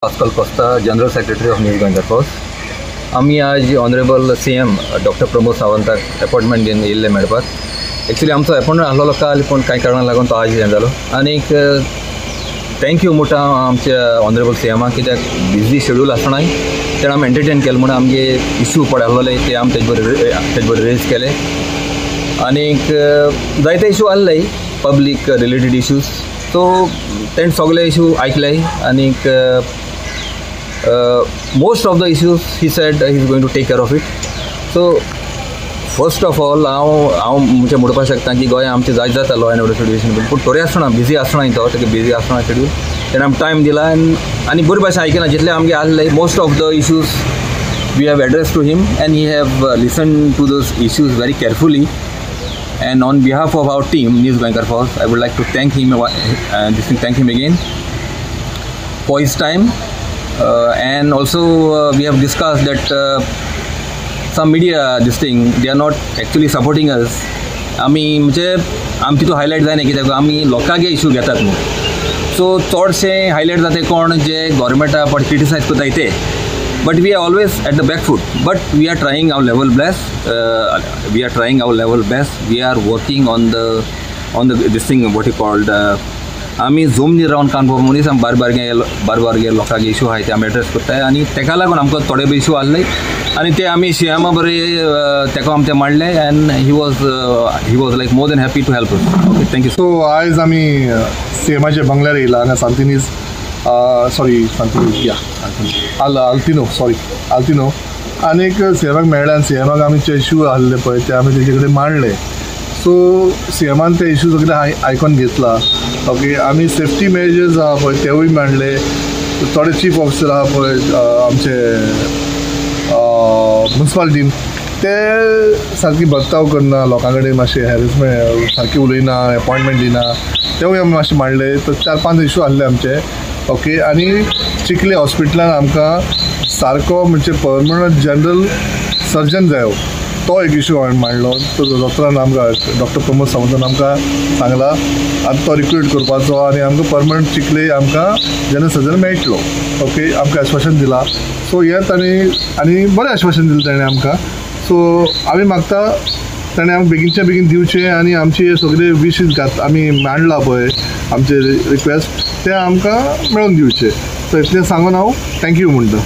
Pascal Costa, general secretary of News Goenkar Cause. आमी आज honourable CM doctor Pramod सावंताक appointment घेवन येयल्ले मेळपाक. एक्चुली आमचो अपॉयंटमेंट आसलेलो काल, पूण कांय कारणाक लागून तो आज हें जालो. आनीक thank you म्हणटा आमच्या ऑनरेबल सीएमाक, कित्याक बिजी शेड्यूल आसतनाय तेणें आमी एंटरटेन केलें म्हणून आमगे इशू पड आसलेले ते आमी तेजे बरोबर रेज केले. आनीक जायते इशू आहले पब्लीक रिलेटेड इश्यूज, सो तेणें सगळे इशू आयकले. आनीक most of the issues he said he is going to take care of it. So first of all हांव म्हणजे म्हणपाक शकता की गोंया आमचें जायत जाता लॉ एंड ऑर्डर सिट्युएशन, पूण थोडे आसतना बिजी आसतना तो ताका बिजी आसतना शेड्यूल तेणें आमकां टायम दिला आनी बरे भाशेन आयकना जितले आमगे आहले. Most of the issues we have address to him and he have listen to those issues very carefully. And on behalf of our team News Goenkar Force, I would like to thank him, thank him again for his time. And also we have discussed that some media this thing they are not actually supporting us. आमी म्हणजे आमी तितू highlight जायना कित्याक आमी लोकांगे issue घेतात न्हू, so चडशे हायलायट जाता कोण जे गोवोरमेंटा पण क्रिटिसायज करताय ते, but we are always at the back foot. But we are trying our level best, we are trying our level best, we are working on the this thing what you called. आमी जमनीर रावन काम करपा मनीस आमी bar bar गे लोकांक issue आहाय ते आमी एड्रेस करताय. आनी तेका लागून आमकां थोडे बी इशू आहले आनी ते आमी सीएमा बरे तेका आमी ते मांडले and he was like more than happy to help us. Okay, thank you. So आयज आमी सीएमाच्या बंगल्यार येयला हांगा सांतिनीज, सॉरी सांतिनीज या आल्तिनो, सॉरी आल्तिनो. आनीक सीएमाक मेळ्ळे आनी सीएमाक आमी जे इशू आहले पळय ते आमी तेजे कडेन मांडले. सो सीएमान ते इशू सगळे आयकोन घेतला. ओके, आमी सेफ्टी मेजर्स आहा पळय तेवूय मांडले. थोडे चीफ ऑफिसर आहा पळय आमचे मुन्सिपालिटीन, ते सारकी बर्ताव करना, लोकां कडेन मातशें हॅरेसमेंट सारकी उलयना, एपॉयंटमेंट दिना, तेवूय आमी मातशें मांडले. तर 4-5 इशू आहले आमचे. ओके, आनी चिखले हॉस्पिटलान आमकां सारको म्हणजे परमनंट जनरल सर्जन जायो, तो एक इशू हांवें मांडलो. तो डॉक्टरान आमकां डॉक्टर प्रमोद सावंतान आमकां सांगला आनी तो रिक्रूट करपाचो आनी आमकां परमनंट चिखले आमकां जनरल सर्जन मेळटलो. ओके, आमकां आश्वासन दिलां. सो हें ताणें आनी बरें आश्वासन दिलें ताणें आमकां. सो आमी मागता ताणें आमकां बेगीनच्या बेगीन दिवचें आनी आमचे सगळे विशीस घात आमी मांडला पळय आमचे रिक्वेस्ट ते आमकां मेळोवन दिवचे. सो इतलें सांगून हांव thank you म्हणटा.